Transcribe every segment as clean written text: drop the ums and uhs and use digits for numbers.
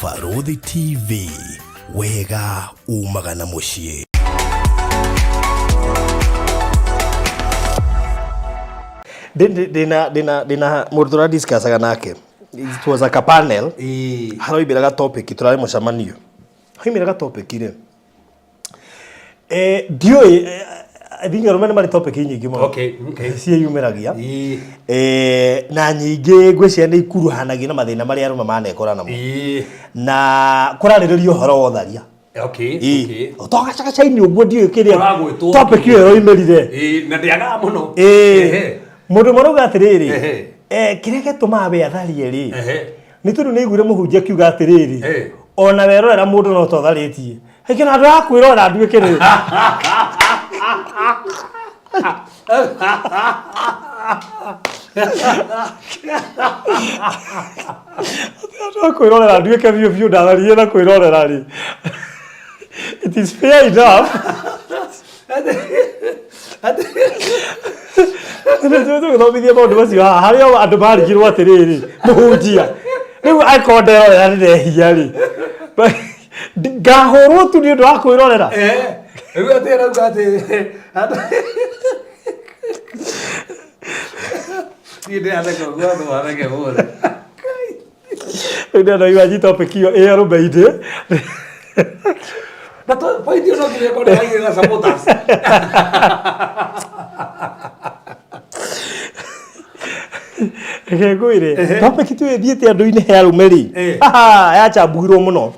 Barũthi TV, wega umaga na mũciĩ. Ndĩna mũndũ tũradiscussaga nake, it was like a panel. Haroimĩraga topic, tũrarĩ mũcemanio, haroimĩraga topic rĩ, ndiũĩ, I think arũme nĩ marĩ topic nyingĩ mũno ciĩyumĩragia. Na nyingĩ ngwĩciria nĩ ikuruhanagia na mathĩna marĩa arũme manekora namo. Na kũrarĩrĩria ũhoro wa ũtharia. To gacagaca-inĩ ũguo, ndiũĩ kĩrĩa Kũragwĩtwo topic ĩyo ĩroimĩrire. Na ndĩagaga mũno. Mũndũ ũmwe arauga atĩrĩrĩ, kĩrĩa gĩtũmaga we atharie rĩ, nĩ tondũ nĩ aiguire mũhunjia akiuga atĩrĩrĩ, ona werorera mũndũ no totharĩtie hĩkĩ na andũ a kwĩrorera nduĩke rĩ. Andũ a kwĩrorera nduĩke biũ biũ ndatharie na kwĩrorera rĩ, it is fair enough. Tũgĩthomithia maũndũ macio haha harĩa o andũ marigirwo atĩrĩrĩ, mũhunjia rĩu angĩkorwo nderorera nĩ ndehia rĩ, ngahũrwo tu nĩ ũndũ wa kwĩrorera. Rĩu atĩ arauga atĩ niĩ ndĩratheka ũguo, andũ matheke mothe. Rĩu ndĩrona iwanji topic ĩyo ĩ arũme-inĩ. Na to point ĩyo no nginya ĩkorwo nĩ supporters. Reke ngwĩre, topic tu ĩthiĩte andũ-inĩ he arũme rĩ, yacambuirwo mũno.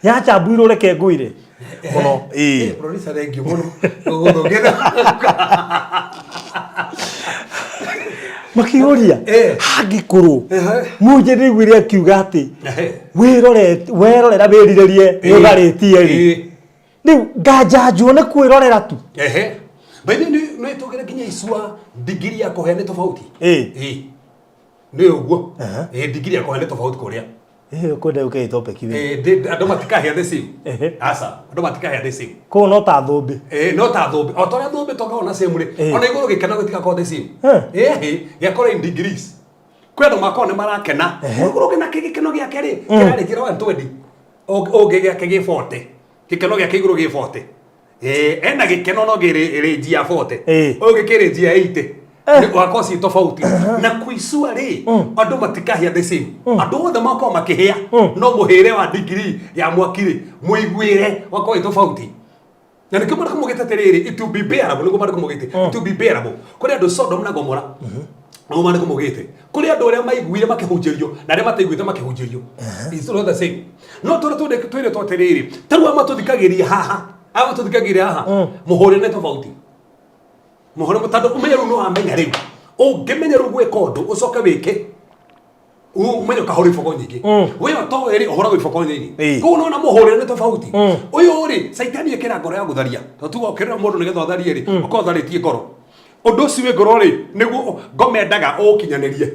Yacambuirwo, reke ngwĩre, mũno, ĩĩ. Producer, thank you mũno gũgũthũkĩra. Makĩũria, hangĩkorwo mũnje nĩaiguire akiuga atĩ wĩrore, werorera wĩrirĩrie nĩ ũtharĩtie rĩ, rĩu nganjanjwo nĩ kwĩrorera tu. Ehe, by the way, nĩ tũgere nginya icua ndigiri ya kũhea nĩ tofauti. Ĩĩ, nĩ ũguo. Ĩĩ, ndigiri ya kũhea nĩ tofauti kũrĩa. Ĩĩ, kwenda ũkĩ topic wĩ. Ĩĩ, andũ matikahĩa the same. Aca, andũ matikahĩa the same. Kũu no ta thũmbĩ. Ĩĩ, no ta thũmbĩ, o ta ũrĩa thũmbĩ tokoragwo na same rĩ, ona igũrũ gĩkeno gĩtigakorwo the same. Ĩĩ, gĩakorwo in degrees. Kwĩ andũ makorwo nĩ marakena, ũkorwo ũngĩ na gĩkeno gĩake rĩ, kĩrarĩkĩra 120, ũngĩ gĩake gĩ 40, gĩkeno gĩake igũrũ gĩ 40. Ĩĩ, ena gĩkeno no gĩ range ya 40, ũyũ ũngĩ kĩ range ya 80. Nĩ wakorwo ciĩ tofauti. Na kuicua rĩ, andũ matikahĩa the same. Andũ othe makorwo makĩhĩa, no mũhĩre wa degree ya mwaki rĩ, mũiguĩre wakorwo wĩ tofauti. Na nĩkĩo marĩkũ mũgĩte atĩrĩrĩ, it will be bearable. Nĩguo marĩkũ mũgĩte, it will be bearable. Kũrĩ andũ Sodom na Gomora, nĩguo marĩkũ mũgĩte, kũrĩ andũ arĩa maiguire makĩhunjĩrio na arĩa mataiguĩte makĩhunjĩrio. It's not the same. No tũrĩa twĩrĩtwo atĩrĩrĩ, ta rĩu amatũthikagĩria haha, amatũthikagĩria haha, mũhũrĩre nĩ tofauti. Mũhũrĩre, tondũ ũmenye rĩu nĩ wamenya, rĩu ũngĩmenya rĩu gwĩka ũndũ ũcoke wĩke, umenye ũkahũra iboko nyingĩ. We ũtoĩ rĩ, ũhũragwo iboko nyingĩ. Koguo nona mũhũrĩre nĩ tofauti. Ũyũ rĩ, caitani ĩkĩra ngoro ya gũtharia, tondũ tuga ũkĩrĩra mũndũ nĩgetha ũtharie rĩ, ũkorwo ũtharĩtie ngoro. Ũndũ ũcio wĩ ngoro rĩ, nĩguo ngoma endaga ũũkinyanĩrie.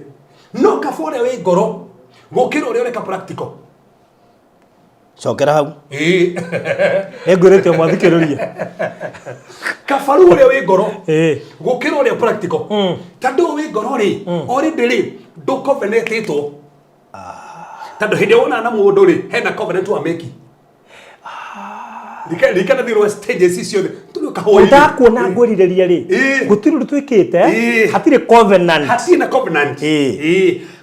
No kaba ũrĩa wĩ ngoro gũkĩra ũrĩa ũreka practical. Cokera hau. Nĩ ngwĩrĩte mwathikĩrĩria. Kaba rĩu ũrĩa wĩ ngoro gũkĩra ũrĩa practical, tondũ ũyũ wĩ ngoro rĩ, already rĩ, ndũcovenantĩtwo, tondũ hĩndĩ ĩrĩa wonana na mũndũ rĩ, hena covenant wa meki rikana thĩinĩ wa stages ciothe tũrĩ kahũa. Ndakuona ngwĩrirĩria rĩ, gũtirĩ ũndũ twĩkĩte. Hatirĩ covenant. Hatirĩ na covenant.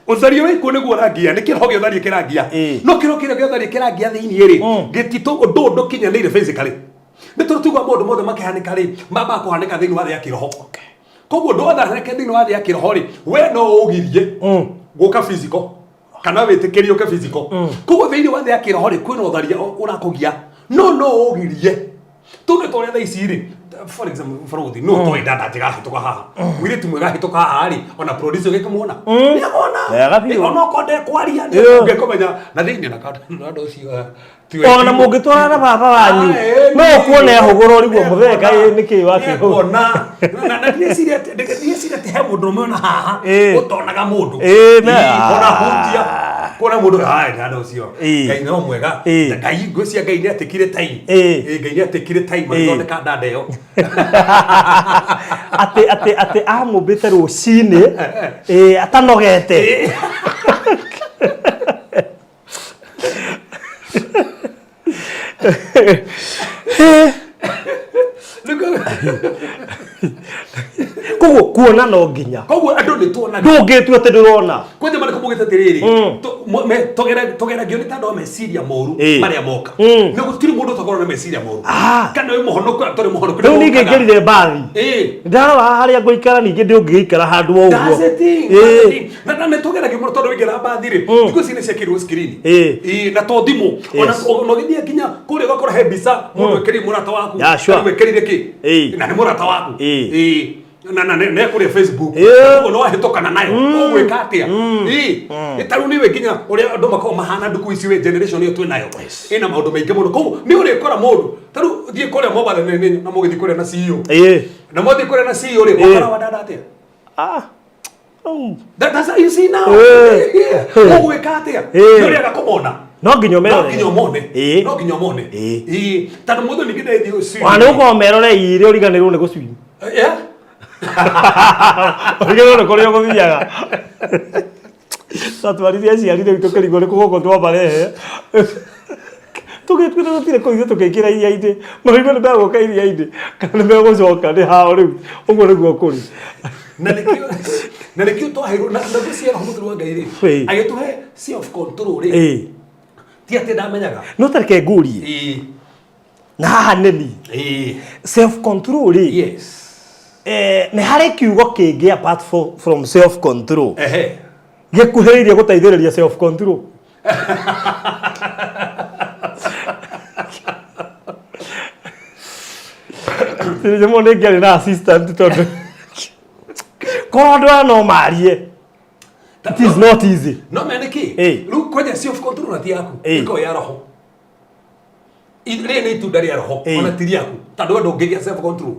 Ũtharia wĩ kuo nĩguo ũrangia, nĩ kĩroho gĩa ũtharia kĩrangia. No kĩroho kĩrĩa gĩa ũtharia kĩrangia thĩinĩ rĩ, gĩtitũ ũndũ ũndũ kinyanĩire physically. Nĩ tũrĩ tuga maũndũ mothe makĩhanĩka rĩ, mambaga kũhanĩka thĩinĩ wa thĩ ya kĩroho. Koguo ũndũ wothe ũrahanĩka thĩinĩ wa thĩ ya kĩroho rĩ, we no ũgirie gũka physical kana wĩtĩkĩrie ũke physical. Koguo thĩinĩ wa thĩ ya kĩroho rĩ, kwĩna ũtharia ũrakũgia, no no ũgirie tũndũ tũrĩa thaa ici rĩ, for example, bũrũthi no toĩ ndanda njega ahĩtũka haha, mũirĩtu mwega ahĩtũka haha rĩ, ona producer ũgĩkĩmuona nĩamona. Wega biũ. Ona okorwo ndekwaria, ũngĩkũmenya na thĩinĩ na andũ ũcio tiwe. Ona mũngĩtwarana na baba wanyu, no ũkuona ehũgũra ũrigwo, mũthee kaĩ nĩkĩ wakĩhũgũra? Kuona na ndĩreciria atĩ he mũndũ ũmwe ona haha ũtonaga mũndũ. Ona hutia kuona mũndũ haya na andũ ũcio. Ngai no mwega. Ngai, ngwĩciria Ngai nĩ atĩkire time. Ngai nĩ atĩkire time agĩthondeka ndanda ĩyo. Atĩ amũmbĩte rũcinĩ, ĩĩ, atanogete. Koguo kuona no nginya. Koguo andũ nĩ tuonaga. Ndũngĩtua atĩ ndũrona. Kwanja marĩkũ mugĩte atĩrĩrĩ, tũgeragio nĩ tondũ wa meciria moru marĩa moka. Na gũtirĩ mũndũ ũtakoragwo na meciria moru. Kana wĩ mũhonoku kana ũtarĩ mũhonoku. Rĩu ningĩ ngĩrire mbathi. Ndarora harĩa ngũikara ningĩ ndũngĩgĩikara handũ o ũguo. That's the thing. That's the thing. Na nĩ tũgeragio mũno tondũ waingĩra mbathi rĩ, thikũ ici nĩ ciĩkĩrirwo screen. Na to thimũ. Ona ona ũgĩthiĩ nginya kũrĩa ũgakora he mbica mũndũ ekĩrire mũrata waku. Yeah, sure. Kana wĩkĩrire kĩ? Na nĩ mũrata waku. Na na ne kũrĩa Facebook. Koguo no wahĩtũkana nayo. Ũgwĩka atĩa? Ta rĩu nĩwe nginya ũrĩa andũ makoragwo mahana ndukũ ici wĩ generation ĩyo twĩ nayo. Ĩna maũndũ maingĩ mũno. Koguo nĩ ũrĩkora mũndũ. Ta rĩu thiĩ kũrĩa Mombatha na mũgĩthiĩ kũrĩa na CEO. Na mwathiĩ kũrĩa na CEO rĩ, ũkora wadada atĩa? That's how you see now. Ũgwĩka atĩa? Nĩ ũrĩaga kũmona. No nginya ũmerore. No nginya ũmone. No nginya ũmone. Tondũ mũndũ ningĩ ndethiĩ gũ-swim. Ona nĩ gũkorwo meroreire ũriganĩrwo nĩ gũ-swim. Yeah. Ũriganĩrwo nĩ kũrĩa ũgũthiaga. Twatwarire aciari rĩu tũkĩrigwo nĩ kũ gũkũ twamarehe. Tũgĩtuĩra tũtirĩ kũu ithuĩ tũkĩingĩra iria-inĩ. Marauga nĩ megũka iria-inĩ kana nĩ megũcoka nĩ hao rĩu. Ũguo nĩguo kũrĩ. Na nĩkĩo na nĩkĩo twaheirwo na na ngwĩciria roho mũtheru wa Ngai rĩ agĩtũhe self control rĩ ti atĩ ndamenyaga. No ta reke ngũrie. Na haha nĩ niĩ. Self control rĩ. Yes. Nĩ harĩ kiugo kĩngĩ apart from self control. Gĩkuhĩrĩirie gũteithĩrĩria self control. Nyamũ nĩ ngĩarĩ na assistant tondũ korwo andũ aya no marie. It is not easy. No mene kĩ? Rĩu kwanja self control na ti yaku. Ĩkoragwo ya roho. Rĩrĩ nĩ itunda rĩa roho ona ti rĩaku tondũ we ndũngĩgĩa self control.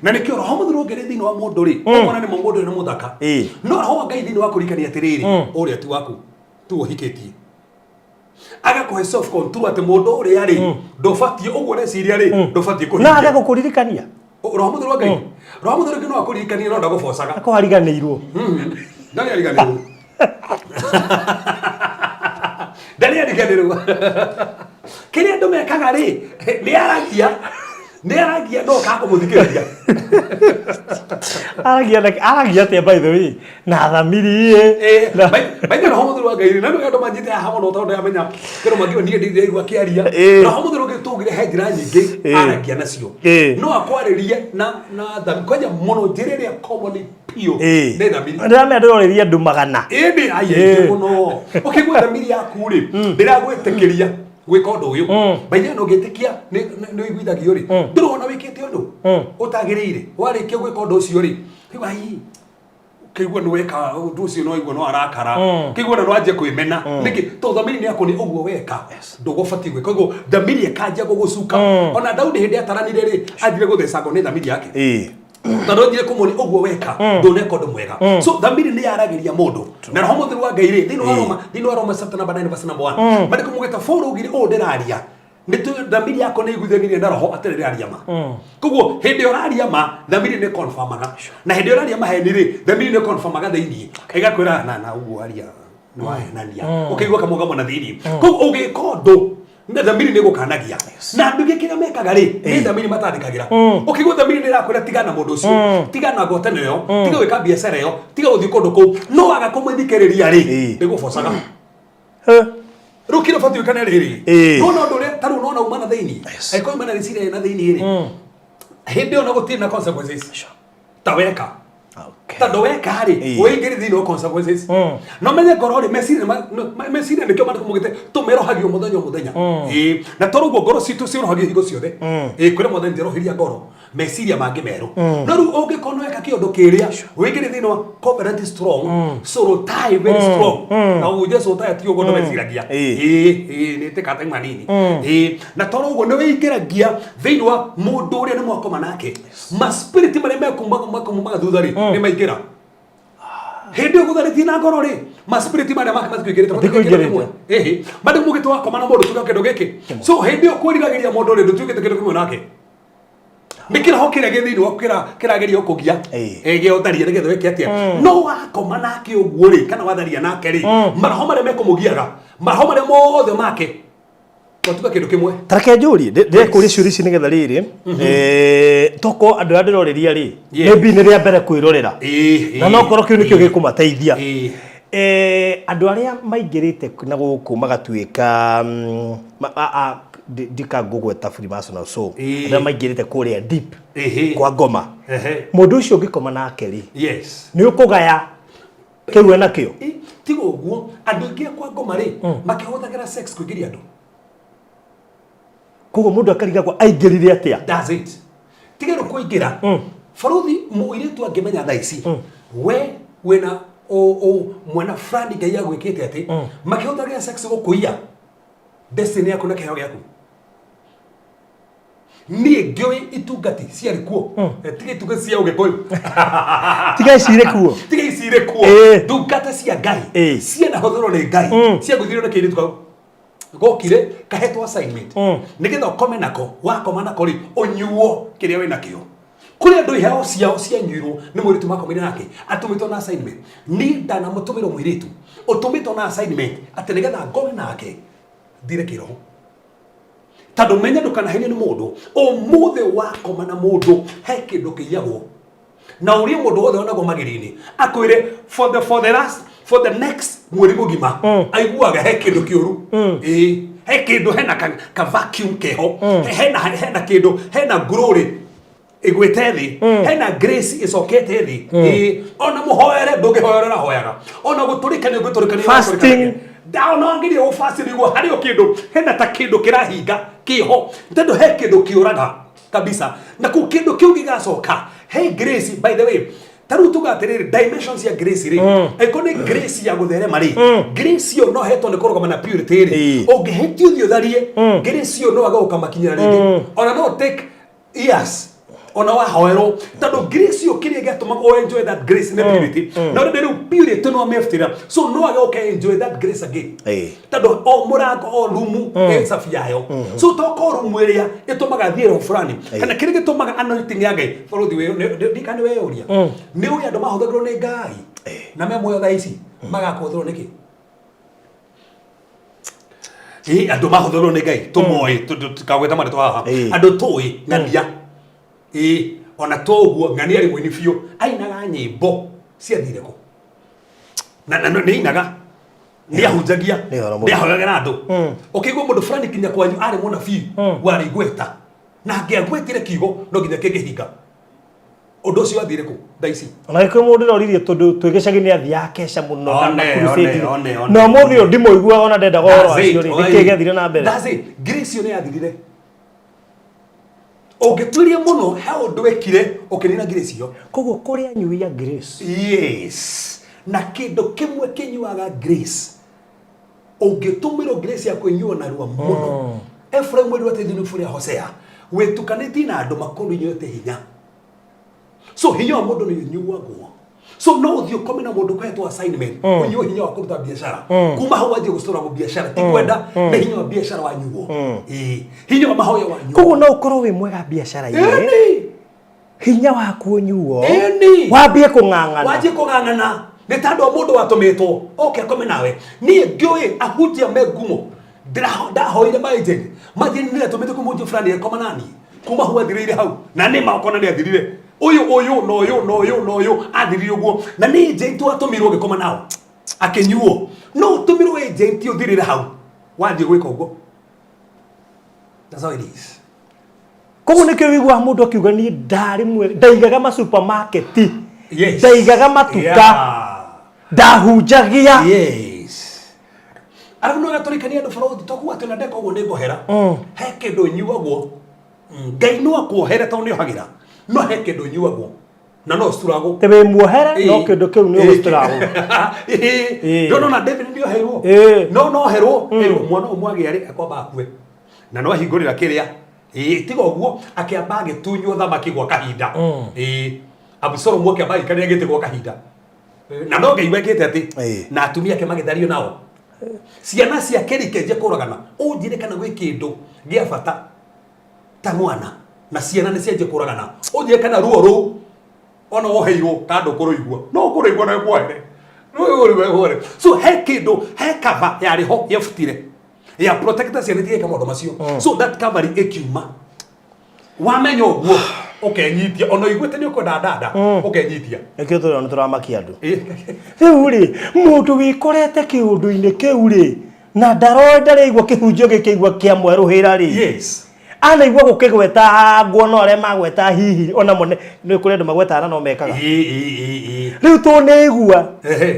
Na nĩkĩo roho mũtheru ũngĩrĩ thĩinĩ wa mũndũ rĩ, ũkona nĩ mũndũ ũyũ nĩ mũthaka. No roho wa Ngai thĩinĩ wa kũririkania atĩrĩrĩ, ũrĩa ti waku tu ũhikĩtie. Agakũhe self control atĩ mũndũ ũrĩa rĩ, ndũbatiĩ ũguo ũreciria rĩ, ndũbatiĩ kũhikia. Na age gũkũririkania. Roho mũtheru wa Ngai. Roho mũtheru ngi no akũririkanie no ndagũbocaga. Akorwo ariganĩirwo. Ndarĩ ariganĩrwo. Ndarĩ ariganĩrwo. Kĩrĩa andũ mekaga rĩ, nĩ aragia, nĩ aragia no kaga kũmũthikĩrĩria. Aragia na aragia atĩa by the way? Na thamiri ĩ. Na By the roho mũtheru wa Ngai rĩ, na nĩ andũ manjite haha mũno tondũ ndamenya kĩrũ mangĩo niĩ ndiraigua akĩaria. Roho mũtheru ũngĩ tũgire he njĩra nyingĩ aragia nacio. No akwarĩrie na na thamiri kwanja mũno njĩra ĩrĩa common biũ nĩ thamiri. Ndĩramenya ndĩrorĩria andũ magana. Ĩndĩ ai aingĩ mũno. Ũkĩigua thamiri yaku rĩ, ndĩragwĩtĩkĩria gwĩka ũndũ ũyũ. By the way, ũngĩtĩkia nĩ ũiguithagio rĩ, ndũrona wĩkĩte ũndũ ũtagĩrĩire. Warĩkia gwĩka ũndũ ũcio rĩ, ũkaigua ai ũkaigua nĩ weka ũndũ ũcio no waigua no arakara. Ũkaigua na no wanjia kwĩmena. Nĩkĩ? Tondũ thamiri nĩ yakũnia ũguo weka ndũgũbatiĩ gwĩka. Koguo thamiri ĩkanjia gũgũcuka. Ona Daudi hĩndĩ ataranire rĩ, anjire gũthecangwo nĩ thamiri yake. Tondũ anjire kũmũria ũguo weka ndũneka ũndũ mwega. So thamiri nĩ yaragĩria mũndũ. Na roho mũtheru wa Ngai rĩ, thĩinĩ wa Roma, thĩinĩ wa Roma chapter number 9 verse number 1. Maandĩko maugĩte for ugire ũũ ndĩraria. Nĩ tũ thamiri yako nĩ iguithanirie na roho atĩ ndĩraria ma. Koguo hĩndĩ ĩrĩa ũraria ma, thamiri nĩ confirmaga. Na hĩndĩ ĩrĩa ũraria maheni rĩ, thamiri nĩ confirmaga thĩinĩ. Ĩgakwĩra na na ũguo aria nĩ wahenania. Ũkaigua kamũgamo na thĩinĩ. Koguo ũgĩka ũndũ na thamiri nĩ gũkanagia. Na andũ aingĩ kĩrĩa mekaga rĩ, nĩ thamiri matandĩkagĩra. Ũkĩigua thamiri nĩ ĩrakwĩra tigana na mũndũ ũcio, tigana na ngwatanĩro ĩyo, tiga gwĩka biacara ĩyo, tiga gũthiĩ kũndũ kũu, no waga kũmĩthikĩrĩria rĩ, nĩ gũbocaga. Rĩu kĩrĩa ũbatiĩ gwĩka nĩ rĩrĩ, nona ũndũ ũrĩa ta rĩu nona uma na thĩinĩ, angĩkorwo uma na rĩciria na thĩinĩ rĩ, hĩndĩ ĩyo na gũtirĩ na consequences ta weka. Tondũ weka rĩ, wĩingĩre thĩinĩ wa consequences. No menye ngoro rĩ, meciria meciria nĩkĩo maandĩko maugĩte tũmerohagio mũthenya o mũthenya. Na tondũ ũguo ngoro citũ ciorohagio hingo ciothe. Kwĩra Mwathani njeroheria ngoro, meciria mangĩ merũ. No rĩu ũngĩkorwo nĩ weka kĩũndũ kĩrĩa, wĩingĩre thĩinĩ wa covenant strong, soul tie very strong. Na ũguo soul tie ti ũguo andũ meciragia. Ĩĩ, nĩ ĩtĩkaga time hanini. Na tondũ ũguo nĩ wĩingĩragia thĩinĩ wa mũndũ ũrĩa nĩ mwakoma nake. Ma spirit marĩa mekumaga thutha rĩ, nĩ maingĩra. Hĩndĩ ĩyo gũtharĩtie na ngoro rĩ, ma spirit marĩa make matikũingĩrĩte, Matikũingĩrĩte. Ĩhĩ, mandĩ mugĩte wakoma na mũndũ tuga kĩndũ gĩkĩ. So hĩndĩ ĩyo kwĩriragĩria mũndũ rĩ, ndũtuĩkĩte kĩndũ kĩmwe nake. Nĩ kĩroho kĩrĩa gĩ thĩinĩ waku kĩrageria gũkũgia. Gĩa ũtharia nĩgetha wĩke atĩa. No wakoma nake ũguo rĩ, kana watharia nake rĩ, maroho marĩa mekũmũgiaga, maroho marĩa mothe make. Twatuga kĩndũ kĩmwe. Tareke njũrie, ndĩrekũria ciũria ici nĩgetha rĩrĩ, toko andũ arĩa ndĩrorĩria rĩ, maybe nĩ rĩa mbere kwĩrorera. Na no korwo kĩu nĩkĩo gĩkũmateithia. Andũ arĩa maingĩrĩte na gũkũ magatuĩka ndika ngũgweta Freemason so andũ arĩa maingĩrĩte kũrĩa deep kwa ngoma, mũndũ ũcio ũngĩkoma nake rĩ, nĩ ũkũgaya kĩu enakĩo? Tiga ũguo, andũ aingĩ a kwa ngoma rĩ, makĩhũthagĩra sex kũingĩria andũ. Koguo mũndũ akarigagwo aingĩrire atĩa? That's it. Tiga rĩu kũingĩra. Baruthi mũirĩtu angĩmenya thaa ici, we wĩna mwena fulani Ngai agwĩkĩte atĩ, makĩhũthagĩra sex gũkũiya destiny yaku na kĩheo gĩaku. Niĩ ngĩũĩ itungati ciarĩ kuo. Tiga itungati cia ũgĩkũyũ. Tiga ici irĩ kuo. Tiga ici irĩ kuo. Ndungata cia Ngai cianahũthĩrwo nĩ Ngai, ciagũthirio nĩ kĩirĩtu kau gokire kahetwo assignment nĩgetha ũkome nako. Wakoma nako rĩ, ũnyuo kĩrĩa wĩ nakĩo. Kũrĩ andũ iheo ciao cianyuirwo nĩ mũirĩtu makomire nake atũmĩtwo na assignment. Niĩ ndanamũtũmĩrwo mũirĩtu ũtũmĩtwo na assignment atĩ nĩgetha ngome nake thire kĩroho, tondũ menya ndũkanahenio nĩ mũndũ. Ũmũthĩ wakoma na mũndũ, he kĩndũ kĩiyagwo, na ũrie mũndũ wothe onagwo magĩrĩ-inĩ akwĩre for the last, for the next mweri mũgima aiguaga he kĩndũ kĩũru. Ĩĩ, he kĩndũ, hena ka vacuum keho. Hena kĩndũ, hena glory ĩgwĩte thĩ, hena grace ĩcokete thĩ. Ĩĩ, ona mũhoere ndũngĩhoera ũrahoyaga, ona gũtũrĩka nĩ ũngĩtũrĩka nĩ. Fasting. Ona wangĩria gũ fast nĩguo harĩ o kĩndũ, hena ta kĩndũ kĩrahinga kĩho, tondũ he kĩndũ kĩũraga kabisa, na kũu kĩndũ kĩu gĩgacoka. He grace, by the way, ta rĩu tuga atĩrĩrĩ, dimensions ya grace rĩ, angĩkorwo nĩ grace ya gũtherema rĩ, grace ĩyo no hetwo nĩ kũrũgama na purity rĩ, ũngĩhĩtia ũthiĩ ũtharie, grace ĩyo no age gũkamakinyĩra rĩngĩ, ona no take years ona wahoerwo, tondũ grace ĩyo kĩrĩa gĩatũmaga o enjoy that grace nĩ purity. No rĩu purity no amĩbutĩra, so no age gũka enjoy that grace again, tondũ o mũrango, o rumu ĩ cabi yayo. So tokorwo rumu ĩrĩa ĩtũmaga thiĩ roho fulani kana kĩrĩa gĩtũmaga anointing ya Ngai, bũrũthi ndikana nĩ weyũria, nĩ ũĩ andũ mahũthagĩrwo nĩ Ngai na me muoyo thaa ici magakũhũthĩrwo nĩkĩ? Ĩ andũ mahũthĩrwo nĩ Ngai tũmoĩ, tũkagweta marĩtwa haha. Andũ tũĩ ng'ania, ĩ ona to ũguo, ng'ania arĩ mũini biũ, ainaga nyĩmbo ciathire kũ? Na nĩ ainaga, nĩ ahunjagia, Nĩ ũhoro mũru. nĩ ahoyagĩra andũ. Ũkĩigua mũndũ fulani kinya kwanyu arĩ mũnabii warĩ igweta, na angĩagwetire kiugo no nginya kĩngĩhinga, ũndũ ũcio wathire kũ thaa ici? Ona gĩkũyũ mũndũ ndĩroririe, tondũ twĩ gĩcagi nĩ athiaga keca mũno na One, makurusĩndi. one, one, one. Na ũmũthĩ ũyũ ndimũiguaga, ona ndendaga ũhoro That's it. wacio rĩ, nĩkĩ gĩathire na mbere? That's it. Grace ĩyo nĩ yathirire. Ũngĩtuĩria mũno, he ũndũ wekire ũkĩnina grace ĩyo. Koguo kũrĩ anyui a grace. Yes, na kĩndũ kĩmwe kĩnyuaga grace, ũngĩtũmĩrwo grace ya kũnyua narua mũno. Ephraim werirwo atĩ thĩinĩ bũrũri ya Hosea wĩtukanĩtie na andũ makũnyuĩte hinya. So hinya wa mũndũ nĩ ũnyuagwo. So no ũthiĩ ũkome na mũndũ ũkohetwo assignment ũnyue hinya wa kũruta biacara, kuma hau wanjie gũcũragwo biacara, ti kwenda, nĩ hinya wa biacara wanyuo. Ĩĩ, hinya wa mahoya wanyuo. Koguo no ũkorwo wĩ mwega biacara-inĩ, hinya waku ũnyuo, wambie kũng'ang'ana. Wanjie kũng'ang'ana nĩ tondũ wa mũndũ watũmĩtwo oke akome nawe. Niĩ ngĩũĩ ahunjia me ngumo, ndahoire ma agent mathiĩ, nĩ atũmĩte kwĩ mũhunjia fulani akoma nani, kuma hau athirĩire hau, na nĩ makona nĩ athirire ũyũ, ũyũ na ũyũ na ũyũ na ũyũ, athirire ũguo, na nĩ agent watũmirwo gĩkoma nao akĩnyuo. No ũtũmirwo agent ũthirĩre hau wathiĩ gwĩka ũguo. That's how it is. Koguo nĩkĩo wĩiguaga mũndũ akiuga, niĩ ndarĩ mwega, ndaigaga ma supermarket, ndaigaga matuka, ndahunjagia. Yes, arabu no gatũrĩkania andũ bũrũri tokuga atĩ ona ndeka ũguo nĩ ngohera. He kĩndũ nyuagwo. Ngai no akuohere tondũ nĩ ohagĩra, no he kĩndũ nyuagwo na no curagwo. Te wĩ muohere, no kĩndũ kĩu nĩ ũgũcuragwo. Ndona David nĩ oheirwo. No noherwo erwo mwana ũyũ mwagĩa rĩ, akwamba akue na no ahingũrĩra kĩrĩa. Ĩĩ, tiga ũguo akĩamba agĩtunywo thamaki gwa kahinda. Ĩĩ, Abusalomu akĩamba agĩikarĩra gĩtĩ gwa kahinda, na no Ngai wekĩte atĩ na atumia ake magĩthario, nao ciana ciake rikĩanjia kũragana. Ũnjĩre kana gwĩ kĩndũ gĩa bata ta mwana na ciana nĩ cianjia kũragana? Ũnjĩre kana ruo rũu ona woheirwo ka ndũkũrũigua, no ũkũrũigua na wĩkuohere. So he kĩndũ, he kava yarĩ ho yebutire. Ya protector ciana itigeka maũndũ macio. So that covering ĩkiuma. Wamenya ũguo ũkenyitia ona ũiguĩte nĩ ũkwenda dada ũkenyitia. Nĩkĩo tũrona nĩ tũramakia andũ. Rĩu rĩ, mũndũ wĩkorete kĩũndũ-inĩ kĩu rĩ, na ndaroĩ ndaraigua kĩhunjio gĩkĩigua kĩa mwerũhĩra rĩ, anaigua gũkĩgweta nguo no arĩa magweta hihi ona mo nĩ kũrĩ andũ magwetaga na no mekaga. Rĩu tũnĩigua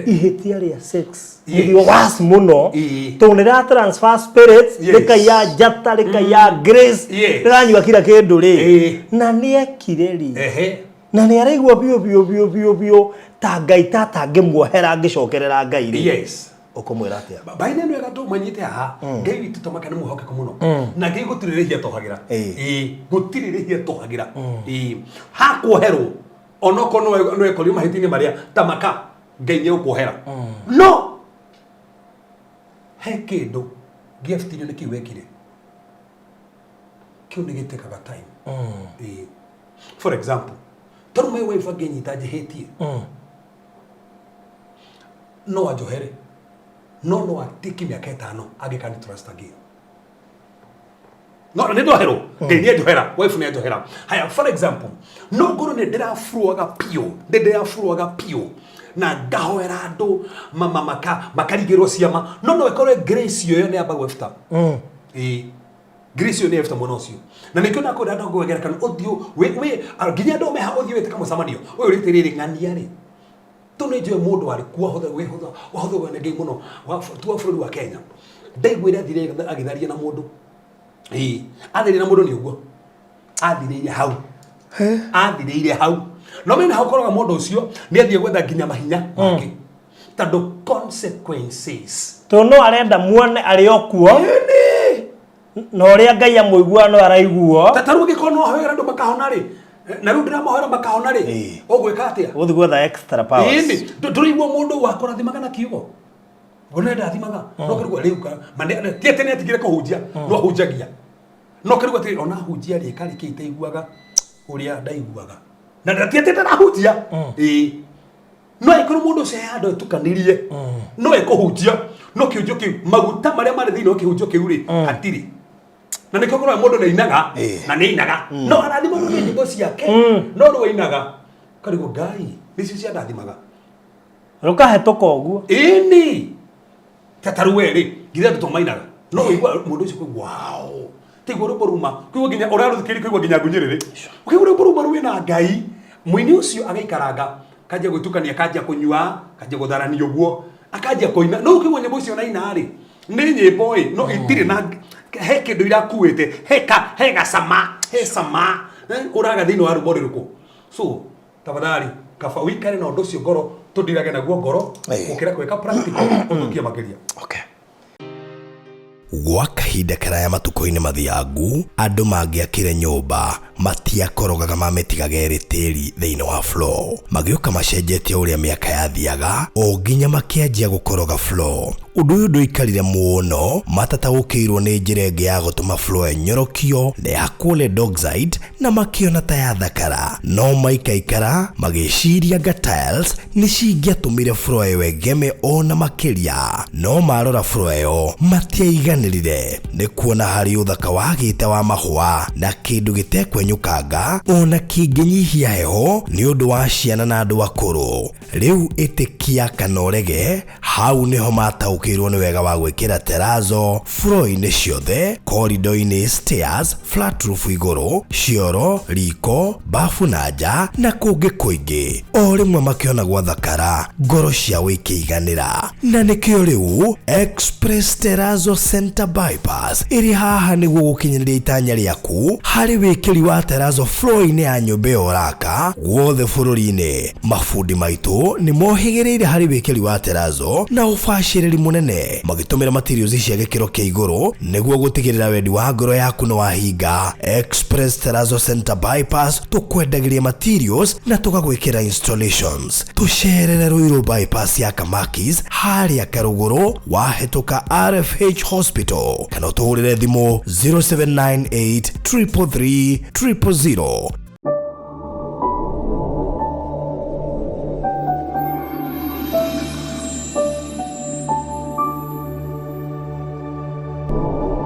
ihĩtia rĩa sex nĩrĩo worse mũno tondũ nĩra transfer spirits, rĩkaiya njata, rĩkaiya grace, rĩranyua kila kĩndũ rĩ, na nĩekire rĩ, na nĩ araigua biũ biũ biũ biũ biũ ta Ngai ta atangĩmuohera angĩcokerera Ngai rĩ, ũkũmwĩra atĩa? Baine nĩ wega tũmanyite haha Ngai witũ tũmaka nĩ mwĩhokeku mũno na Ngai gũtirĩ rĩhia tohagĩra. Ĩĩ, gũtirĩ rĩhia tohagĩra. Ĩĩ, hakuoherwo onokorwo no ekorio mahĩtia-inĩ marĩa tamaka Ngai nĩ egũkuohera. No he kĩndũ gĩeftirio nĩ kĩu wekire kĩu nĩ gĩtĩkaga time. Ĩĩ. For example, tondũ my wife angĩnyita njĩhĩtie no anjohere no no atiki mĩaka 5 angĩkani trust again. No nĩ ndoherwo, Ngai nĩ anjohera, wife nĩ anjohera. Haya, for example, no ngorwo nĩ ndĩraburuaga biũ, nĩ ndĩraburuaga biũ na ngahoera andũ makarigĩrwo ciama, no no ĩkorwo grace ĩyo nĩ yamba gwebta. Ĩĩ, grace ĩyo nĩ yebta mwena ũcio, na nĩkĩo nakwĩra andũ ngũgerekano ũthiũ wĩ nginya andũ meha ũthiũ wĩtĩka mũcemanio ũyũ rĩtĩ rĩrĩ ng'ania rĩ tu nĩ njũĩ mũndũ warĩ kuo wahũthĩrwo nĩ Ngai mũno tu wa bũrũri wa Kenya. Ndaiguire athire agĩtharia na mũndũ. Ĩĩ, athire na mũndũ nĩ ũguo athirĩire hau, athirĩire hau. No mena hau ũkoraga mũndũ ũcio nĩ athiĩ gwetha nginya mahinya mangĩ tondũ consequences. Tondũ no arenda muone arĩ o kuo na ũrĩa Ngai amũigua no araiguo. Ta rĩu angĩkorwo no ahoera andũ makahona rĩ, na rĩu ndĩramahoera makahona rĩ, ũgwĩka atĩa? Gũthiĩ gwetha extra powers. Ĩni ndũraigua mũndũ wakũrathimaga na kiugo we nĩ ndathimaga no kĩrigwo rĩu ti atĩ nĩ atigire kũhunjia, no ahunjagia no kĩrigwo atĩ ona ahunjia rĩ karĩ kĩ itaiguaga ũrĩa ndaiguaga na ti atĩ ndarahunjia. Ĩĩ, no ĩkorwo mũndũ ũcio he handũ etukanirie no ekũhunjia no kĩhunjio kĩu maguta marĩa marĩ thĩinĩ wa kĩhunjio kĩu rĩ hatirĩ, na nĩkĩo ũkoraga mũndũ nĩainaga na nĩainaga no arathimagwo nĩ nyĩmbo ciake no rĩu ainaga karigwo Ngai nĩcio ciandathimaga. Rũkahetũka ũguo. Ĩni ta rĩu we rĩ nginya andũ to mainaga no ũigua mũndũ ũcio kũigua wow tiguo rwĩmbo ruma kũigua nginya ũrarũthikĩrĩria kũigua nginya ngunyĩrĩrĩ ũkĩigua rwĩmbo ruma rwĩna Ngai mũini ũcio agaikaranga kanjia gwĩtukania kanjia kũnyua kanjia gũtharania ũguo akanjia kũina no ũkĩigua nyĩmbo icio naina rĩ nĩ nyĩmbo ĩ no itirĩ na he kĩndũ irakuĩte he ka he gacama he cama ũraga thĩinĩ wa rwĩmbo rũrĩkũ. So tafadhali kaba ũikare na ũndũ ũcio ngoro tũndirage naguo ngoro gũkĩra gwĩka practical ũthũkie makĩria. Okay. Gwa kahinda karaya matukũ-inĩ mathiangu, andũ mangĩakire nyũmba matiakorogaga mamĩtigaga ĩrĩ tĩri thĩinĩ wa floor. Magĩũka macenjetie ũrĩa mĩaka yathiaga o nginya makĩanjia gũkoroga floor. Ũndũ ũyũ ndũikarire mũno matataũkĩirwo nĩ njĩra ĩngĩ ya gũtũma floor ĩnyorokio na ĩhakwo lead oxide na makĩona ta yathakara. No maikaikara magĩciria anga tiles nĩ cingĩatũmire floor ĩyo ĩgeme ona makĩria. No marora floor ĩyo matiaiganĩrire nĩ kuona harĩ ũthaka wagĩte wa mahũa na kĩndũ gĩtekwenyũkanga ona kĩngĩnyihia heho nĩ ũndũ wa ciana na andũ akũrũ. Rĩu ĩtĩkia kana ũrege, hau nĩho mataũkĩirwo nĩ wega wa gwĩkĩra terrazzo floor-inĩ ciothe, corridor-inĩ, stairs, flat roof igũrũ, cioro, riko, bafu na nja na kũngĩ kũingĩ. O rĩmwe makĩona gwathakara, ngoro ciao ikĩiganĩra. Na nĩkĩo rĩu Express Terrazzo Center Bypass ĩrĩ haha nĩguo gũkinyanĩria itanya rĩaku harĩ wĩkĩri wa terrazzo floor-inĩ ya nyũmba ĩyo ũraka guothe bũrũri-inĩ. Mabundi maitũ nĩ mohĩgĩrĩire harĩ wĩkĩri wa terrazzo na ũbacĩrĩri mũnene magĩtũmĩra materials cia gĩkĩro kĩa igũrũ nĩguo gũtigĩrĩra wendi wa ngoro yaku nĩ wahinga. Express Terrazzo Center Bypass tũkwendagĩria materials na tũgagwĩkĩra installations. Tũcerere Ruiru Bypass ya Kamakis harĩa Karũgũrũ wahĩtũka RFH Hospital kana ũtũhũrĩre thimũ 0798 333 000. you.